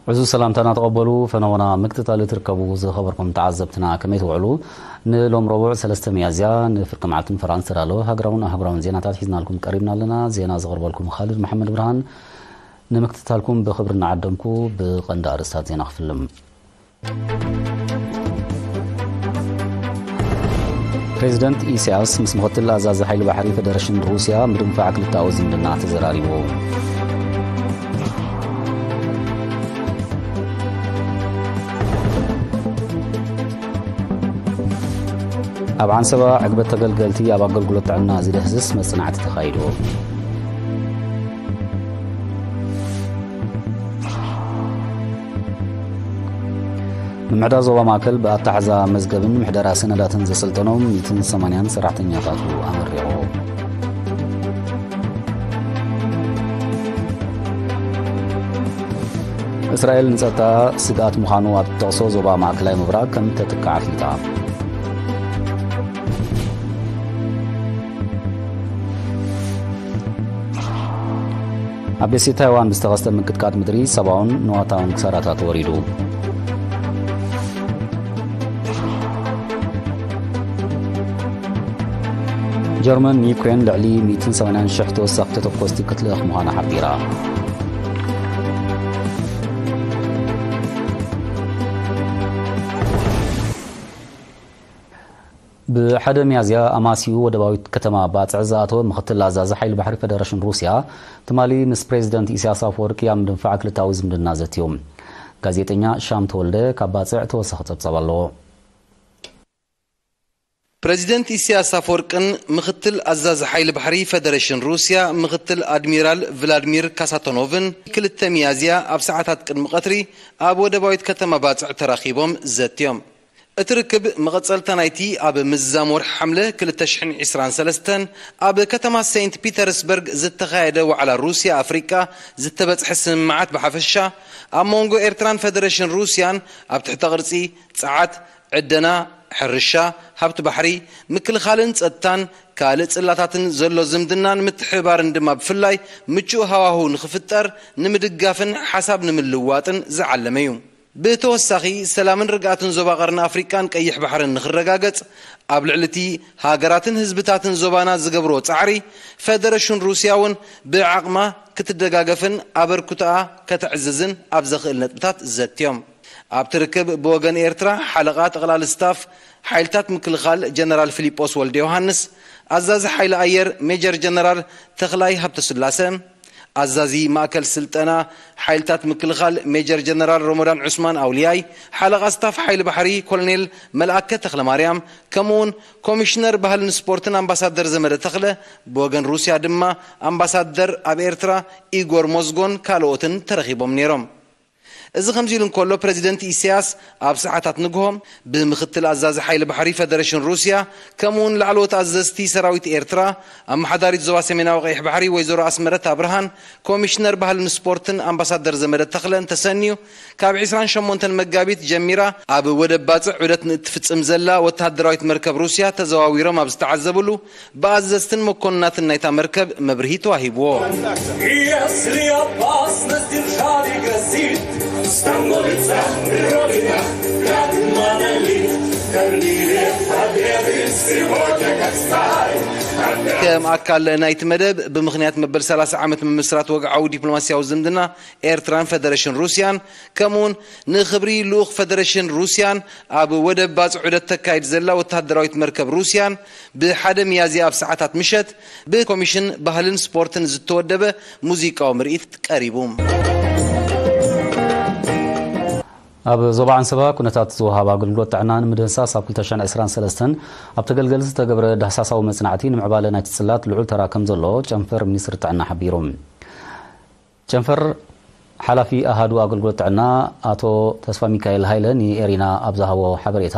ዕዙዝ ሰላምታና ተቐበሉ። ፈነወና ምክትታል ትርከቡ ዝኸበርኩም ተዓዘብትና ከመይ ትውዕሉ? ንሎም ረቡዕ ሰለስተ ሚያዝያ ንፍርቂ መዓልትን ፈራን ዝተዳለወ ሃገራውን ኣህጉራውን ዜናታት ሒዝናልኩም ቀሪብና ኣለና። ዜና ዘቕርበልኩም ኻልድ መሓመድ ብርሃን። ንምክትታልኩም ብኽብሪ እናዓደምኩ ብቐንዲ ኣርእስታት ዜና ክፍልም። ፕሬዚደንት ኢሳያስ ምስ ምኽትል ኣዛዚ ሓይሊ ባሕሪ ፈደረሽን ሩስያ ምድንፋዕ ክልተኣዊ ዝምድና ተዘራሪቡ። ኣብ ዓንሰባ ዕግበት ተገልገልቲ ኣብ ኣገልግሎት ጥዕና ዝድህስስ መጽናዕቲ ተኻይዱ። ምምሕዳር ዞባ ማእከል ብኣታሕዛ መዝገብን ምሕደራ ሰነዳትን ዘሰልጠኖም ሚእትን ሰማንያን ሰራሕተኛታቱ ኣመሪቑ። እስራኤል ንጸጥታ ስግኣት ምዃኑ ኣብ ትጠቕሶ ዞባ ማእከላይ ምብራቕ ከም ተጥቅዕ ኣፍሊጣ። ኣብ ደሴት ታይዋን ብዝተኸስተ ምንቅጥቃጥ ምድሪ ሰብኣውን ንዋታውን ክሳራታት ወሪዱ። ጀርመን ንዩክሬን ልዕሊ ሚእትን ሰማንያን ሽሕ ተወሳኺ ተተኮስቲ ክትልእኽ ምዃና ሓቢራ። ብሓደ ሚያዝያ ኣማስዩ ወደባዊት ከተማ ባጽዕ ዝኣተወ ምኽትል ኣዛዚ ሓይሊ ባሕሪ ፈደረሽን ሩስያ ትማሊ ምስ ፕሬዚደንት ኢሳያስ ኣፈወርቂ ኣብ ምድንፋዕ ክልተኣዊ ዝምድና ዘትዮም። ጋዜጠኛ ሻም ተወልደ ካብ ባጽዕ ተወሳኺ ጸብጻብ ኣለዎ። ፕረዚደንት ኢሳያስ ኣፈወርቅን ምኽትል ኣዛዚ ሓይሊ ባሕሪ ፈደረሽን ሩስያ ምኽትል ኣድሚራል ቭላድሚር ካሳቶኖቭን ክልተ ሚያዝያ ኣብ ሰዓታት ቅድሚ ቀትሪ ኣብ ወደባዊት ከተማ ባጽዕ ተራኺቦም ዘትዮም። እቲ ርክብ መቐጸልታ ናይቲ ኣብ ምዛም ወርሒ ሓምለ ክልተ ሽሕን ዕስራን ሰለስተን ኣብ ከተማ ሴንት ፒተርስበርግ ዝተኻየደ ዋዕላ ሩስያ ኣፍሪቃ ዝተበጽሐ ስምምዓት ብሓፈሻ፣ ኣብ መንጎ ኤርትራን ፈደረሽን ሩስያን ኣብ ትሕተ ቅርጺ፣ ጸዓት፣ ዕደና፣ ሕርሻ፣ ሃብቲ ባሕሪ፣ ምክልኻልን ጸጥታን ካልእ ጽላታትን ዘሎ ዝምድናን ምትሕብባርን ድማ ብፍላይ ምቹእ ሃዋህው ንኽፍጠር ንምድጋፍን ሓሳብ ንምልውዋጥን ዝዓለመ እዩ። ብተወሳኺ፣ ሰላምን ርግኣትን ዞባ ቀርኒ ኣፍሪቃን ቀይሕ ባሕርን ንኽረጋገጽ፣ ኣብ ልዕሊ እቲ ሃገራትን ህዝብታትን ዞባና ዝገብርዎ ጻዕሪ፣ ፈደረሽን ሩስያ እውን ብዓቕማ ክትደጋገፍን ኣበርክቶኣ ከተዕዝዝን ኣብ ዘኽእል ነጥብታት ዘትዮም። ኣብቲ ርክብ ብወገን ኤርትራ ሓለቓ ጠቕላሊ ስታፍ ሓይልታት ምክልኻል ጀነራል ፊሊጶስ ወልደ ዮሃንስ፣ ኣዛዚ ሓይሊ ኣየር ሜጀር ጀነራል ተኽላይ ሃብተስላሰ፣ ኣዛዚ ማእከል ስልጠና ሓይልታት ምክልኻል ሜጀር ጀነራል ሮሞዳን ዑስማን ኣውልያይ፣ ሓለቓ ስታፍ ሓይሊ ባሕሪ ኮሎኔል መልኣከ ተኽለማርያም፣ ከምኡውን ኮሚሽነር ባህልን ስፖርትን ኣምባሳደር ዘመደ ተኽለ፣ ብወገን ሩስያ ድማ ኣምባሳደር ኣብ ኤርትራ ኢጎር ሞዝጎን ካልኦትን ተረኺቦም ነይሮም። እዚ ከምዚ ኢሉ እንከሎ፣ ፕረዚደንት ኢሳያስ ኣብ ሰዓታት ንግሆ ብምኽትል ኣዛዚ ሓይሊ ባሕሪ ፈደረሽን ሩስያ፣ ከምኡውን ላዕለዎት ኣዘዝቲ ሰራዊት ኤርትራ፣ ኣመሓዳሪት ዞባ ሰሜናዊ ቀይሕ ባሕሪ ወይዘሮ ኣስመረት ኣብርሃን ኮሚሽነር ባህልን ስፖርትን ኣምባሳደር ዘመደ ተኽለን ተሰንዩ፣ ካብ ዕስራን ሸሞንተን መጋቢት ጀሚራ ኣብ ወደብ ባጽዕ ዑደት ንእትፍጽም ዘላ ወተሃደራዊት መርከብ ሩስያ ተዘዋዊሮም ኣብ ዝተዓዘብሉ፣ ብኣዘዝትን መኮንናትን ናይታ መርከብ መብርሂ ተዋሂብዎ። Если опасность державе грозит, становится Родина, как монолит, Корниле победы сегодня, как сталь. ከም ኣካል ናይቲ መደብ፣ ብምኽንያት መበል ሰላሳ ዓመት ምምስራት ወግዓዊ ዲፕሎማስያዊ ዝምድና ኤርትራን ፈደረሽን ሩስያን፣ ከምኡውን ንኽብሪ ልኡኽ ፈደረሽን ሩስያን ኣብ ወደብ ባጽዕ ዑደት ተካይድ ዘላ ወተሃደራዊት መርከብ ሩስያን፣ ብሓደ ሚያዝያ ኣብ ሰዓታት ምሸት ብኮሚሽን ባህልን ስፖርትን ዝተወደበ ሙዚቃዊ ምርኢት ቀሪቡ። ኣብ ዞባ ዓንሰባ ኩነታት ዝወሃብ ኣገልግሎት ጥዕና ንምድህሳስ ኣብ ክልተ ሽሕን ዕስራን ሰለስተን ኣብ ተገልገልቲ ዝተገብረ ዳህሳሳዊ መጽናዕቲ ንምዕባለ ናይቲ ጽላት ልዑል ተራ ከም ዘሎ ጨንፈር ሚኒስትሪ ጥዕና ሓቢሩ። ጨንፈር ሓላፊ ኣሃዱ ኣገልግሎት ጥዕና ኣቶ ተስፋ ሚካኤል ሃይለ ንኤሪና ኣብ ዝሃቦ ሓበሬታ፣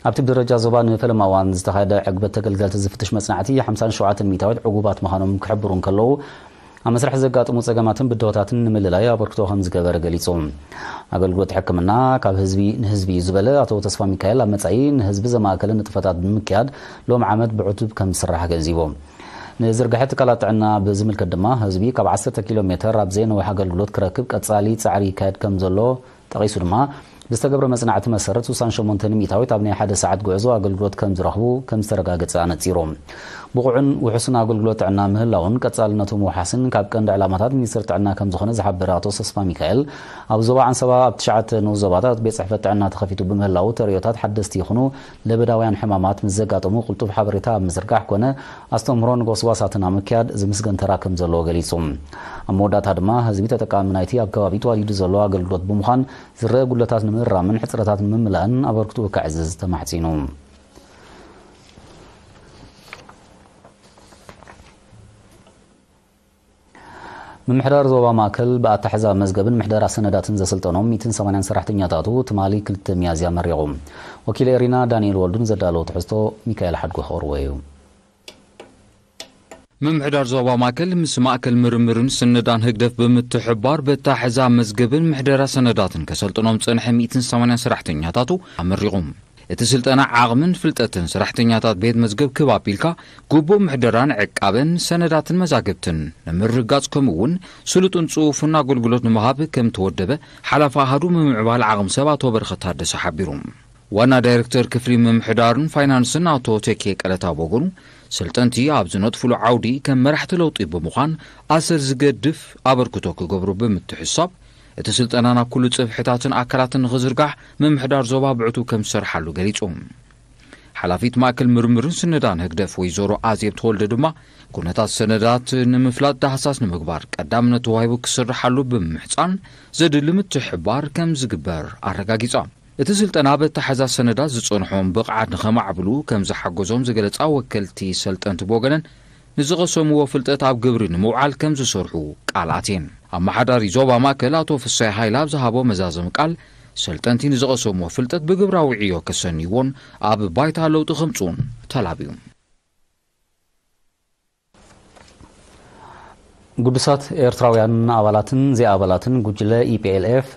ኣብቲ ብደረጃ ዞባ ንፈለማ እዋን ዝተኻየደ ዕግበት ተገልገልቲ ዝፍትሽ መጽናዕቲ ሓምሳን ሸውዓተን ሚእታዊት ዕጉባት ምዃኖም ክሕብሩ እንከለዉ፣ ኣብ መስርሕ ዘጋጥሙ ጸገማትን ብድሆታትን ንምልላይ ኣበርክቶ ከም ዝገበረ ገሊጹ። ኣገልግሎት ሕክምና ካብ ህዝቢ ንህዝቢ እዩ ዝበለ ኣቶ ተስፋ ሚካኤል፣ ኣብ መጻኢ ንህዝቢ ዘማእከለ ንጥፈታት ብምክያድ ሎም ዓመት ብዕቱብ ከም ዝስራሕ ገንዚቡ። ንዝርግሐ ትካላት ጥዕና ብዝምልከት ድማ፣ ህዝቢ ካብ ዓሰርተ ኪሎ ሜተር ኣብ ዘይነውሕ ኣገልግሎት ክረክብ ቀጻሊ ጻዕሪ ይካየድ ከም ዘሎ ጠቒሱ ድማ፣ ብዝተገብረ መጽናዕቲ መሰረት፣ ስሳን ሸሞንተ ሚእታዊት ኣብ ናይ ሓደ ሰዓት ጉዕዞ ኣገልግሎት ከም ዝረኽቡ ከም ዝተረጋገጸ ኣነጺሩ። ብቑዕን ውሑስን ኣገልግሎት ጥዕና ምህላውን ቀጻልነቱ ምውሓስን ካብ ቀንዲ ዕላማታት ሚኒስትሪ ጥዕና ከም ዝኾነ ዝሓበረ ኣቶ ተስፋ ሚካኤል፣ ኣብ ዞባ ዓንሰባ ኣብ ትሽዓተ ንኡስ ዞባታት ቤት ጽሕፈት ጥዕና ተኸፊቱ ብምህላው፣ ተርእዮታት ሓደስቲ ይኹኑ ለበዳውያን ሕማማት ምስ ዘጋጠሙ ቅልጡፍ ሓበሬታ ኣብ ምዝርጋሕ ኮነ ኣስተምህሮን ጎስጓሳትን ኣብ ምክያድ ዝምስገን ተራ ከም ዘለዎ ገሊጹ። ኣብ መወዳእታ ድማ፣ ህዝቢ ተጠቃሚ ናይቲ ኣብ ከባቢ ተዋዲዱ ዘሎ ኣገልግሎት ብምዃን፣ ዝረአ ጉድለታት ንምእራምን ሕጽረታት ንምምላእን ኣበርክትኡ ከዕዝዝ ተማሕጺኑ። ምምሕዳር ዞባ ማእከል ብኣታሕዛ መዝገብን ምሕደራ ሰነዳትን ዘሰልጠኖም ሚእትን ሰማንያን ሰራሕተኛታቱ ትማሊ ክልተ ሚያዝያ መሪቑ። ወኪል ኤሪና ዳንኤል ወልዱን ዘዳለዎ ትሕዝቶ ሚካኤል ሓድጎ ክቕርቦ እዩ። ምምሕዳር ዞባ ማእከል ምስ ማእከል ምርምርን ስነዳን ህግደፍ ብምትሕባር በታሕዛ መዝገብን ምሕደራ ሰነዳትን ከሰልጥኖም ጸንሐ ሚእትን ሰማንያን ሰራሕተኛታቱ ኣመሪቑ። እቲ ስልጠና ዓቕምን ፍልጠትን ሰራሕተኛታት ቤት መዝገብ ክብ ኣቢልካ፣ ግቡእ ምሕደራን ዕቃበን ሰነዳትን መዛግብትን ንምርግጋጽ፣ ከምኡ እውን ስሉጥን ጽፉፍን ኣገልግሎት ንምሃብ ከም ተወደበ፣ ሓላፊ ኣሃዱ ምምዕባል ዓቕሚ ሰብ ኣቶ በረኸት ታደሰ ሓቢሩ። ዋና ዳይሬክተር ክፍሊ ምምሕዳርን ፋይናንስን ኣቶ ቴኬ ቀለታ ብወገኑ፣ ሰልጠንቲ ኣብ ዝነጥፍሉ ዓውዲ ከም መራሕቲ ለውጢ ብምዃን ኣሰር ዝገድፍ ኣበርክቶ ክገብሩ ብምትሕስሳብ፣ እቲ ስልጠና ናብ ኩሉ ጽፍሕታትን ኣካላትን ንኽዝርጋሕ ምምሕዳር ዞባ ብዕቱ ከም ዝሰርሓሉ ገሊጹ። ሓላፊት ማእከል ምርምርን ስነዳን ህግደፍ ወይዘሮ ኣዜብ ተወልደ ድማ፣ ኩነታት ሰነዳት ንምፍላጥ ዳህሳስ ንምግባር ቀዳምነት ተዋሂቡ ክስርሓሉ ብምምሕጻን፣ ዘድሊ ምትሕባር ከም ዝግበር ኣረጋጊጻ። እቲ ስልጠና በታሕዛ ሰነዳት ዝጸንሖም ብቕዓት ንኸማዕብሉ ከም ዝሓገዞም ዝገለጻ ወከልቲ ሰልጠንቲ ብወገነን፣ ንዝቐሰምዎ ፍልጠት ኣብ ግብሪ ንምውዓል ከም ዝሰርሑ ቃል ኣትየን። ኣመሓዳሪ ዞባ ማእከል ኣቶ ፍሳይ ሃይለ ኣብ ዝሃቦ መዛዘሚ ቃል፣ ሰልጠንቲ ንዝቐሰምዎ ፍልጠት ብግብራዊ ዕዮ ከሰንይዎን ኣብ ባይታ ለውጢ ከምጽኡን ተላብዩ። ግዱሳት ኤርትራውያን ኣባላትን ዘይኣባላትን ጉጅለ ኢ ፒ ኤል ኤፍ፣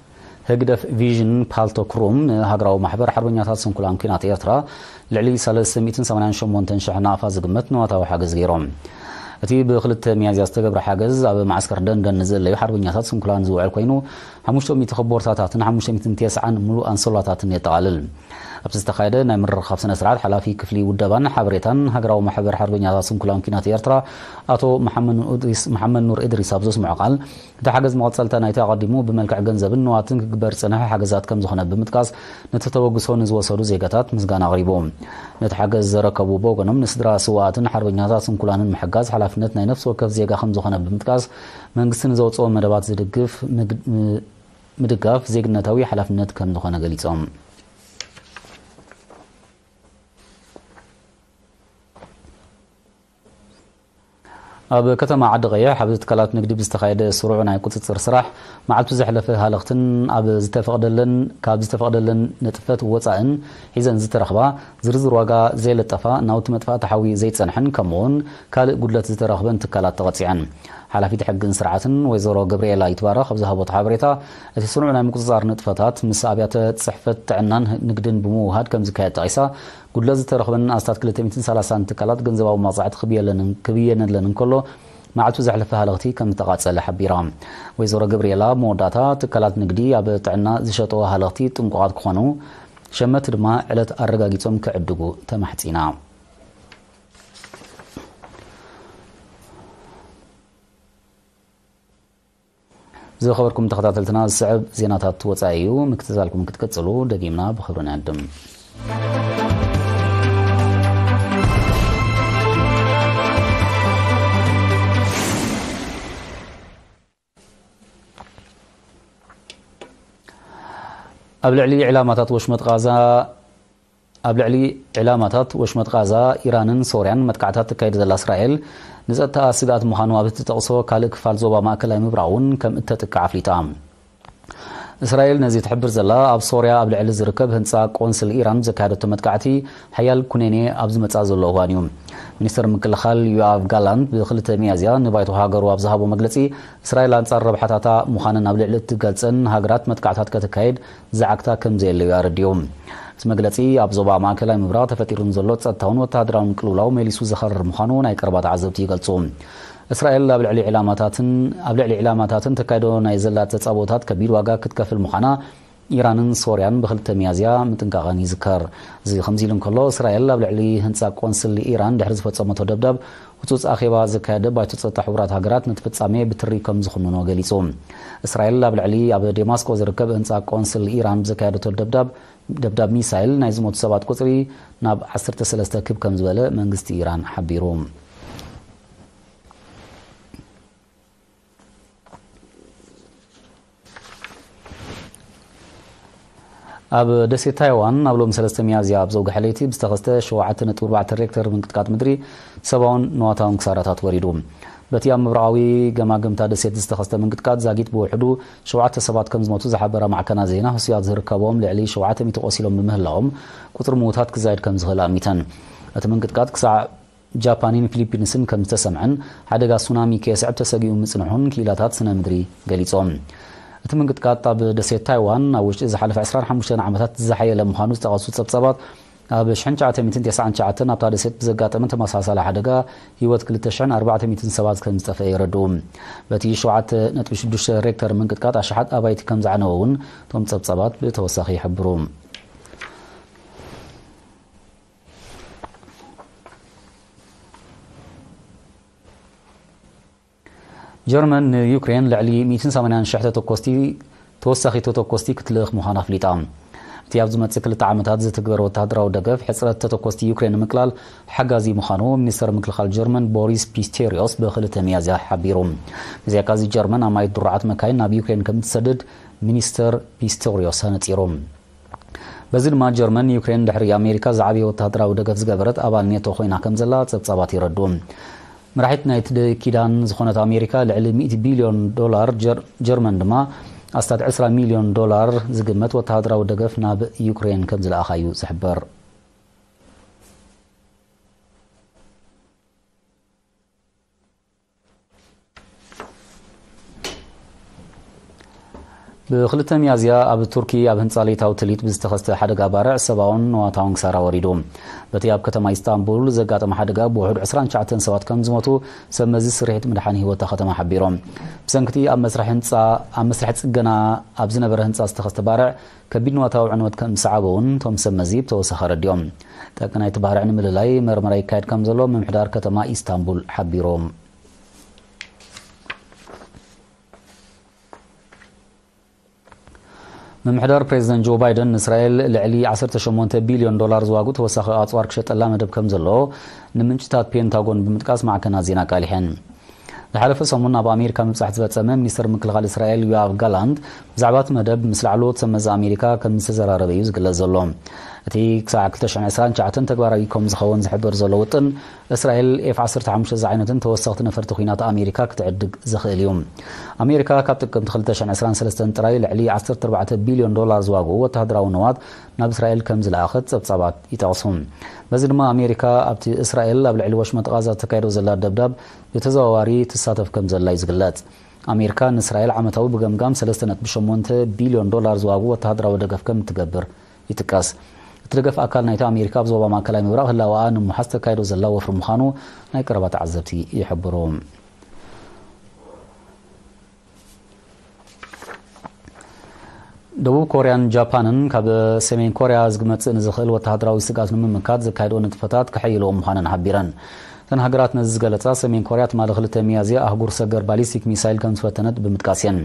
ህግደፍ ቪዥን ፓልቶክ ሩም ንሃገራዊ ማሕበር ሓርበኛታት ስንኩላን ኲናት ኤርትራ ልዕሊ ሰለስተ ሚእትን ሰማንያን ሸሞንተን ሽሕ ናቕፋ ዝግመት ንዋታዊ ሓገዝ ገይሮም። እቲ ብክልተ ሚያዝያ ዝተገብረ ሓገዝ፣ ኣብ መዓስከር ደንደን ንዘለዩ ሓርበኛታት ስንኩላን ዝውዕል ኮይኑ፣ ሓሙሽተ ሚእቲ ከቦርታታትን ሓሙሽተ ሚእትን ተስዓን ምሉእ ኣንሶላታትን የጠቓልል። ኣብዚ ዝተኻየደ ናይ ምርኻብ ስነ ስርዓት፣ ሓላፊ ክፍሊ ውደባን ሓበሬታን ሃገራዊ ማሕበር ሓርበኛታት ስንኩላን ኲናት ኤርትራ ኣቶ መሓመድ ኑር እድሪስ፣ መሓመድ ኑር እድሪስ ኣብ ዘስምዖ ቃል፣ እቲ ሓገዝ መቐጸልታ ናይቲ ኣቐዲሙ ብመልክዕ ገንዘብን ንዋትን ክግበር ዝጸንሐ ሓገዛት ከም ዝኾነ ብምጥቃስ፣ ነቲ ተበግሶ ንዝወሰዱ ዜጋታት ምስጋና ኣቕሪቡ። ነቲ ሓገዝ ዘረከቡ ብወገኖም፣ ንስድራ ስውኣትን ሓርበኛታት ስንኩላንን ምሕጋዝ ሓላፍነት ናይ ነፍሲ ወከፍ ዜጋ ከም ዝኾነ ብምጥቃስ፣ መንግስቲ ንዘውጽኦ መደባት ዝድግፍ ምግ-፣ ም-፣ ምድጋፍ ዜግነታዊ ሓላፍነት ከም ዝኾነ ገሊጾም። ኣብ ከተማ ዓዲ ቀይሕ፣ ኣብ ትካላት ንግዲ ብዝተኻየደ ስሩዕ ናይ ቁጽጽር ስራሕ፣ መዓልቱ ዘሕለፈ ሃለኽትን ኣብ ዝተፈቕደለን፣ ካብ ዝተፈቕደለን ንጥፈት ወጻእን ሒዘን ዝተረኽባ፣ ዝርዝር ዋጋ ዘይለጠፋ ናውቲ መጥፋእቲ ሓዊ ዘይጸንሐን፣ ከምኡውን ካልእ ጉድለት ዝተረኽበን ትካላት ተቐጺዐን። ሓላፊት ሕግን ስርዓትን ወይዘሮ ገብርኤላ ይትባረኽ ኣብ ዝሃቦት ሓበሬታ፣ እቲ ስሩዕ ናይ ምቁጽጻር ንጥፈታት ምስ ኣብያተ ጽሕፈት ጥዕናን ንግድን ብምውሃድ ከም ዝካየድ ጠቒሳ፣ ጉድለት ዝተረኽበን ኣስታት ክልተ ሚእትን ሰላሳን ትካላት ገንዘባዊ መቕጻዕቲ ክብየለንን፣ ክብየነለን እንከሎ፣ መዓልቱ ዘሕለፈ ሃለኽቲ ከም ዝተቓጸለ ሓቢራ። ወይዘሮ ገብርኤላ ኣብ መወዳእታ፣ ትካላት ንግዲ ኣብ ጥዕና ዝሸጥዎ ሃለኽቲ ጥንቁቓት ክኾኑ፣ ሸመቲ ድማ ዕለት ኣረጋጊጾም ክዕድጉ ተማሕጺና። ዝኸበርኩም ተኸታተልትና፣ ዝስዕብ ዜናታት ወጻኢ እዩ። ምክትታልኩም ክትቅጽሉ ደጊምና ብኽብሪ ንዕድም። ኣብ ልዕሊ ዕላማታት ወሽመጥ ቃዛ ኣብ ልዕሊ ዕላማታት ወሽመጥ ቃዛ፣ ኢራንን ሶርያን መጥቃዕታት ተካይድ ዘላ እስራኤል፣ ንጸጥታኣ ስግኣት ምዃኑ ኣብ እትጠቕሶ ካልእ ክፋል ዞባ ማእከላይ ምብራቕ እውን ከም እተጥቅዕ ኣፍሊጣ። እስራኤል ነዚ ትሕብር ዘላ፣ ኣብ ሶርያ ኣብ ልዕሊ ዝርከብ ህንጻ ቆንስል ኢራን ዘካየደቶ መጥቃዕቲ፣ ሓያል ኩነኔ ኣብ ዝመጽኣ ዘሎ እዋን እዩ። ሚኒስተር ምክልኻል ዮኣቭ ጋላንት ብክልተ ሚያዝያ ንባይቶ ሃገሩ ኣብ ዝሃቦ መግለጺ፣ እስራኤል ኣንጻር ረብሓታታ ምዃነን ኣብ ልዕሊ እትገልጸን ሃገራት መጥቃዕታት ከተካይድ ዝዓግታ ከም ዘየለ እዩ ኣረዲኡ። መግለጺ፣ ኣብ ዞባ ማእከላይ ምብራቕ ተፈጢሩ ንዘሎ ጸጥታውን ወተሃደራውን ቅልውላው መሊሱ ዘኸርር ምዃኑ ናይ ቀረባ ተዓዘብቲ ይገልጹ። እስራኤል ኣብ ልዕሊ ዕላማታትን፣ ኣብ ልዕሊ ዕላማታትን ተካይዶ ናይ ዘላ ተጻብኦታት ከቢድ ዋጋ ክትከፍል ምዃና ኢራንን ሶርያን ብክልተ ሚያዝያ ምጥንቃቐን ይዝከር። እዚ ከምዚ ኢሉ እንከሎ፣ እስራኤል ኣብ ልዕሊ ህንጻ ቆንስል ኢራን ድሕሪ ዝፈጸመቶ ደብዳብ፣ ህጹጽ ኣኼባ ዘካየደ ባይቶ ጸጥታ ሕቡራት ሃገራት ነቲ ፍጻሜ ብትሪ ከም ዝኹንኖ ገሊጹ። እስራኤል ኣብ ልዕሊ ኣብ ዴማስቆ ዝርከብ ህንጻ ቆንስል ኢራን ብዘካየደቶ ደብዳብ፣ ደብዳብ ሚሳይል ናይ ዝሞቱ ሰባት ቁጽሪ ናብ ዓሰርተ ሰለስተ ክብ ከም ዝበለ መንግስቲ ኢራን ሓቢሩ። ኣብ ደሴት ታይዋን ኣብ ሎሚ ሰለስተ ሚያዝያ ኣብ ዘውግሐ ለይቲ ብዝተኸስተ ሸውዓተ ነጥቢ ኣርባዕተ ሬክተር ምንቅጥቃጥ ምድሪ ሰብኣውን ንዋታውን ክሳራታት ወሪዱ። በቲ ኣብ ምብራቓዊ ገማግምታ ደሴት ዝተኸስተ ምንቅጥቃጥ ዛጊት ብውሕዱ ሸውዓተ ሰባት ከም ዝሞቱ ዝሓበራ ማዕከናት ዜና፣ ህሱያት ዝርከቦም ልዕሊ ሸውዓተ ሚእቲ ቆሲሎም ብምህላዎም፣ ቁጽሪ ምዉታት ክዛየድ ከም ዝኽእል ኣሚተን። እቲ ምንቅጥቃጥ ክሳዕ ጃፓንን ፊሊፒንስን ከም ዝተሰምዐን፣ ሓደጋ ሱናሚ ከየስዕብ ተሰጊኡ ምጽንሑን ክኢላታት ስነ ምድሪ ገሊጾም። እቲ ምንቅጥቃጥ ኣብ ደሴት ታይዋን ኣብ ውሽጢ ዝሓለፈ ዕስራን ሓሙሽተን ዓመታት ዝሓየለ ምዃኑ ዝጠቐሱ ጸብጻባት፣ ኣብ ሽሕን ትሽዓተ ሚእትን ተስዓን ትሽዓተን ኣብታ ደሴት ብዘጋጠመ ተመሳሳሊ ሓደጋ ህይወት ክልተ ሽሕን ኣርባዕተ ሚእትን ሰባት ከም ዝጠፍአ የረድኡ። በቲ ሸውዓተ ነጥቢ ሽዱሽተ ሬክተር ምንቅጥቃጥ ኣሽሓት ኣባይቲ ከም ዝዓነወ እውን እቶም ጸብጻባት ብተወሳኺ ይሕብሩ። ጀርመን ንዩክሬን ልዕሊ ሚእትን ሰማንያን ሽሕ ተተኮስቲ፣ ተወሳኺ ተተኮስቲ ክትልእኽ ምዃና ኣፍሊጣ። እቲ ኣብ ዝመጽእ ክልተ ዓመታት ዝትግበር ወተሃደራዊ ደገፍ፣ ሕጽረት ተተኮስቲ ዩክሬን ንምቅላል ሓጋዚ ምዃኑ ሚኒስተር ምክልኻል ጀርመን ቦሪስ ፒስቴሪዮስ ብክልተ ሚያዝያ ሓቢሩ። ብዘይካዚ፣ ጀርመን ኣማኢት ድሩዓት መካይን ናብ ዩክሬን ከም እትሰድድ ሚኒስተር ፒስቶሪዮስ ኣነጺሩ። በዚ ድማ፣ ጀርመን ንዩክሬን ድሕሪ ኣሜሪካ ዝዓበየ ወተሃደራዊ ደገፍ ዝገበረት ኣባል ኔቶ ኮይና ከም ዘላ ጸብጻባት የረድኡ። መራሒት ናይቲ ኪዳን ዝኾነት ኣሜሪካ፣ ልዕሊ ሚእቲ ቢልዮን ዶላር፣ ጀር-፣ ጀርመን ድማ ኣስታት ዕስራ ሚልዮን ዶላር ዝግመት ወተሃደራዊ ደገፍ ናብ ዩክሬን ከም ዝለኣኻ እዩ ዝሕበር። ብክልተ ሚያዝያ ኣብ ቱርኪ ኣብ ህንጻ ለይታዊ ትልሂት ብዝተኸስተ ሓደጋ ባርዕ ሰብኣውን ንዋታውን ክሳራ ወሪዱ። በቲ ኣብ ከተማ ኢስታንቡል ዘጋጠመ ሓደጋ ብውሑድ ዕስራን ትሽዓተን ሰባት ከም ዝሞቱ ሰብ መዚ ስርሒት ምድሓን ህይወታ ከተማ ሓቢሮም። ብሰንክቲ ኣብ መስርሕ ህንጻ፣ ኣብ መስርሕ ጽገና ኣብ ዝነበረ ህንጻ ዝተኸስተ ባርዕ ከቢድ ንዋታዊ ዕንወት ከም ዝሰዓቦ እውን እቶም ሰብ መዚ ብተወሳኺ ኣረዲኦም። ጠንቂ ናይቲ ባርዕ ንምልላይ መርመራ ይካየድ ከም ዘሎ ምምሕዳር ከተማ ኢስታንቡል ሓቢሮም። ምምሕዳር ፕሬዚደንት ጆ ባይደን ንእስራኤል ልዕሊ ዓሰርተ ሸሞንተ ቢልዮን ዶላር ዝዋግኡ ተወሳኺ ኣጽዋር ክሸጠላ መደብ ከም ዘሎ ንምንጭታት ፔንታጎን ብምጥቃስ ማዕከናት ዜና ኣቃሊሐን። ዝሓለፈ ሰሙን ናብ ኣሜሪካ ምብጻሕ ዝፈጸመ ሚኒስተር ምክልኻል እስራኤል ዮኣቭ ጋላንት ብዛዕባ እቲ መደብ ምስ ላዕለዎት ሰብ መዚ ኣሜሪካ ከም ዝተዘራረበ እዩ ዝግለጽ ዘሎ። እቲ ክሳዕ ክልተ ሽሕን ዕስራን ትሽዓተን ተግባራዊ ከም ዝኸውን ዝሕብር ዘሎ ውጥን፣ እስራኤል ኤፍ ዓሰርተ ሓሙሽተ ዝዓይነትን ተወሰኽቲ ነፈርቲ ኲናት ኣሜሪካ ክትዕድግ ዝኽእል እዩ። ኣሜሪካ ካብ ጥቅምቲ ክልተ ሽሕን ዕስራን ሰለስተን ጥራይ ልዕሊ ዓሰርተ ኣርባዕተ ቢልዮን ዶላር ዝዋግኡ ወተሃደራዊ ንዋት ናብ እስራኤል ከም ዝለኣኸት ጸብጻባት ይጠቕሱ። በዚ ድማ ኣሜሪካ ኣብቲ እስራኤል ኣብ ልዕሊ ወሽመጥ ቓዛ ተካይዶ ዘላ ደብዳብ ብተዘዋዋሪ ትሳተፍ ከም ዘላ እዩ ዝግለጽ። ኣሜሪካ ንእስራኤል ዓመታዊ ብገምጋም ሰለስተ ነጥቢ ሸሞንተ ቢልዮን ዶላር ዝዋግኡ ወተሃደራዊ ደገፍ ከም እትገብር ይጥቀስ። እቲ ደገፍ ኣካል ናይቲ ኣሜሪካ ኣብ ዞባ ማእከላይ ምብራቕ ህላወኣ ንምውሓስ ተካይዶ ዘላ ወፍሪ ምዃኑ ናይ ቀረባ ተዓዘብቲ ይሕብሩ። ደቡብ ኮርያን ጃፓንን ካብ ሰሜን ኮርያ ዝመጽእ ንዝኽእል ወተሃደራዊ ስግኣት ንምምካት ዘካየድኦ ንጥፈታት ከሐይልኦ ምዃነን ሓቢረን። እተን ሃገራት ነዚ ዝገለጻ፣ ሰሜን ኮርያ ትማሊ ክልተ ሚያዝያ ኣህጉር ሰገር ባሊስቲክ ሚሳይል ከም ዝፈተነት ብምጥቃስ እየን።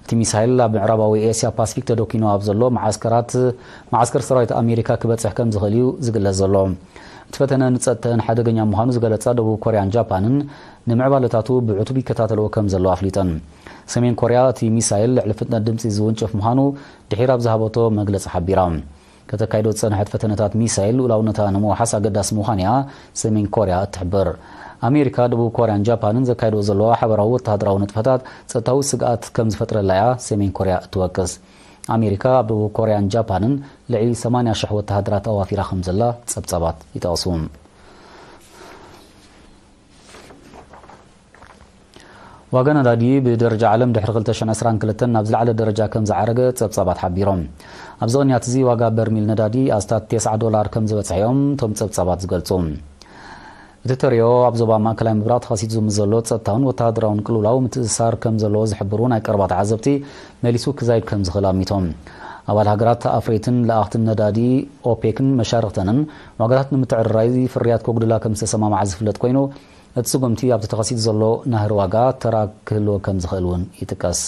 እቲ ሚሳይል ኣብ ምዕራባዊ ኤስያ ፓሲፊክ ተደኪኑ ኣብ ዘሎ መዓስከራት፣ መዓስከር ሰራዊት ኣሜሪካ ክበጽሕ ከም ዝኽእል እዩ ዝግለጽ ዘሎ። እቲ ፈተነ ንጸጥተን ሓደገኛ ምዃኑ ዝገለጻ ደቡብ ኮርያን ጃፓንን፣ ንምዕባለታቱ ብዕቱብ ይከታተልዎ ከም ዘለዋ ኣፍሊጠን። ሰሜን ኮርያ እቲ ሚሳይል ልዕሊ ፍጥነት ድምጺ ዝውንጨፍ ምዃኑ ድሒር ኣብ ዝሃበቶ መግለጺ ሓቢራ። ከተካይዶ ዝጸንሐት ፈተነታት ሚሳይል ልኡላውነታ ንምውሓስ ኣገዳሲ ምዃኑ እያ ሰሜን ኮርያ እትሕብር። ኣሜሪካ፣ ደቡብ ኮርያን ጃፓንን ዘካይድኦ ዘለዋ ሓበራዊ ወተሃደራዊ ንጥፈታት ጸጥታዊ ስግኣት ከም ዝፈጥረላ እያ ሰሜን ኮርያ እትወቅስ። ኣሜሪካ ኣብ ደቡብ ኮርያን ጃፓንን ልዕሊ ሰማንያ ሽሕ ወተሃደራት ኣዋፊራ ከም ዘላ ጸብጻባት ይጠቕሱ። ዋጋ ነዳዲ ብደረጃ ዓለም ድሕሪ ክልተ ሽሕን ዕስራን ክልተን ናብ ዝለዓለ ደረጃ ከም ዝዓረገ ጸብጻባት ሓቢሮም። ኣብዚ ቅንያት እዚ ዋጋ በርሚል ነዳዲ ኣስታት ተስዓ ዶላር ከም ዝበጽሐ እዮም እቶም ጸብጻባት ዝገልጹ። እቲ ተሪኦ ኣብ ዞባ ማእከላይ ምብራቕ ተኸሲቱ ምስ ዘሎ ጸጥታውን ወተሃደራውን ቅልውላው ምትእስሳር ከም ዘለዎ ዝሕብሩ ናይ ቀረባ ተዓዘብቲ፣ መሊሱ ክዛይድ ከም ዝኽእል ኣሚቶም። ኣባል ሃገራት ኣፍረይትን ለኣኽትን ነዳዲ ኦፔክን መሻርኽተንን ዋጋታት ንምትዕርራይ ፍርያት ከጉድላ ከም ዝተሰማምዓ ዝፍለጥ ኮይኑ፣ እቲ ስጉምቲ ኣብቲ ተኸሲቱ ዘሎ ናህሪ ዋጋ ተራ ክህልዎ ከም ዝኽእል እውን ይጥቀስ።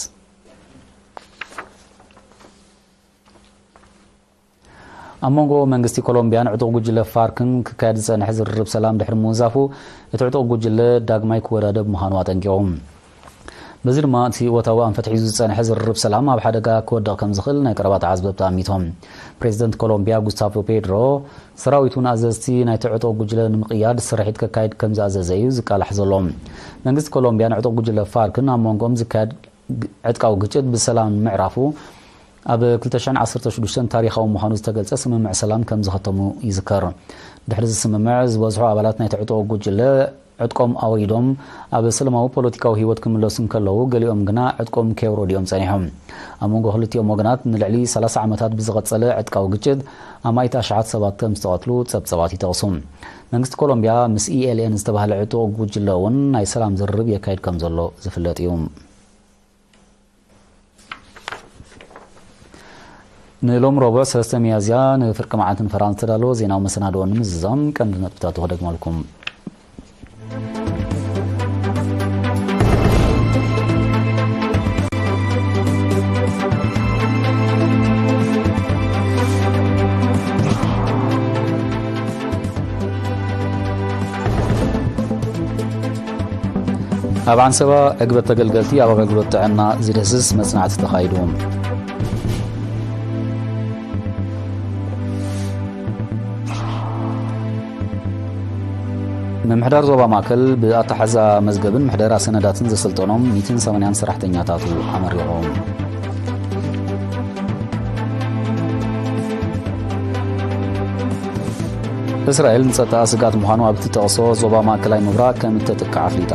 ኣብ መንጎ መንግስቲ ኮሎምቢያን ዕጡቕ ጉጅለ ፋርክን ክካየድ ዝጸንሐ ዝርርብ ሰላም ድሕሪ ምውንዛፉ፣ እቲ ዕጡቕ ጉጅለ ዳግማይ ክወዳደብ ምዃኑ ኣጠንቂቑ። በዚ ድማ እቲ እወታዊ ኣንፈት ሒዙ ዝጸንሐ ዝርርብ ሰላም ኣብ ሓደጋ ክወድቕ ከም ዝኽእል ናይ ቀረባ ተዓዘብቲ ኣሚቶም። ፕሬዚደንት ኮሎምቢያ ጉስታቮ ፔድሮ፣ ሰራዊቱን ኣዘዝቲ ናይቲ ዕጡቕ ጉጅለ ንምቕያድ ስርሒት ከካይድ ከም ዝኣዘዘ እዩ ዝቃላሕ ዘሎ። መንግስቲ ኮሎምቢያን ዕጡቕ ጉጅለ ፋርክን ኣብ መንጎኦም ዝካየድ ዕጥቃዊ ግጭት ብሰላም ምዕራፉ፣ ኣብ ክልተ ሽሕን ዓሰርተ ሽዱሽተን ታሪኻዊ ምዃኑ ዝተገልጸ ስምምዕ ሰላም ከም ዝኸተሙ ይዝከር። ድሕሪ እዚ ስምምዕ፣ ዝበዝሑ ኣባላት ናይቲ ዕጡቕ ጉጅለ ዕጥቆም ኣውሪዶም ኣብ ሰላማዊ ፖለቲካዊ ህይወት ክምለሱ እንከለዉ፣ ገሊኦም ግና ዕጥቆም ከየውረዱ እዮም ጸኒሖም። ኣብ መንጎ ክልቲኦም ወገናት ንልዕሊ ሰላሳ ዓመታት ብዝቐጸለ ዕጥቃዊ ግጭት፣ ኣማኢት ኣሽሓት ሰባት ከም ዝተቐትሉ ጸብጻባት ይጠቕሱ። መንግስቲ ኮሎምቢያ ምስ ኢ ኤል ኤን ዝተባህለ ዕጡቕ ጉጅለ እውን ናይ ሰላም ዝርርብ የካይድ ከም ዘሎ ዝፍለጥ እዩ። ንሎም ረቡዕ ሰለስተ ሚያዝያ ንፍርቂ መዓልቲ ንፈራን ዝተዳለወ ዜናዊ መሰናድኦ ንምዝዛም ቀንዲ ነጥብታቱ ክደግመልኩም። ኣብ ዓንሰባ ዕግበት ተገልገልቲ ኣብ ኣገልግሎት ጥዕና ዝድህስስ መጽናዕቲ ተኻይዱ። ምምሕዳር ዞባ ማእከል ብኣተሓዛ መዝገብን ምሕደራ ሰነዳትን ዘሰልጠኖም ሚእትን ሰማንያን ሰራሕተኛታቱ ኣመሪቑ። እስራኤል ንጸጥታ ስግኣት ምዃኑ ኣብ እትጠቕሶ ዞባ ማእከላይ ምብራቕ ከም እተጥቅዕ ኣፍሊጣ።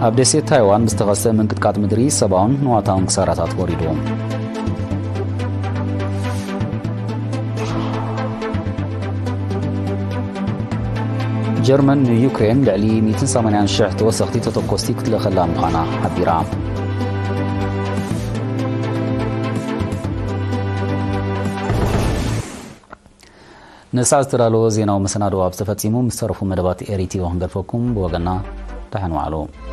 ኣብ ደሴት ታይዋን ብዝተኸስተ ምንቅጥቃጥ ምድሪ ሰብኣውን ንዋታውን ክሳራታት ወሪዱ። ጀርመን ንዩክሬን ልዕሊ ሚእትን ሰማንያን ሽሕ ተወሰኽቲ ተተኮስቲ ክትልእኸላ ምዃና ሓቢራ። ንሰዓት ዝተዳለወ ዜናዊ መሰናድኦ ኣብዚ ተፈጺሙ። ምስ ተረፉ መደባት ኤሪቲዮ ክንገድፈኩም። ብወገና ደሓን ዋዕሉ።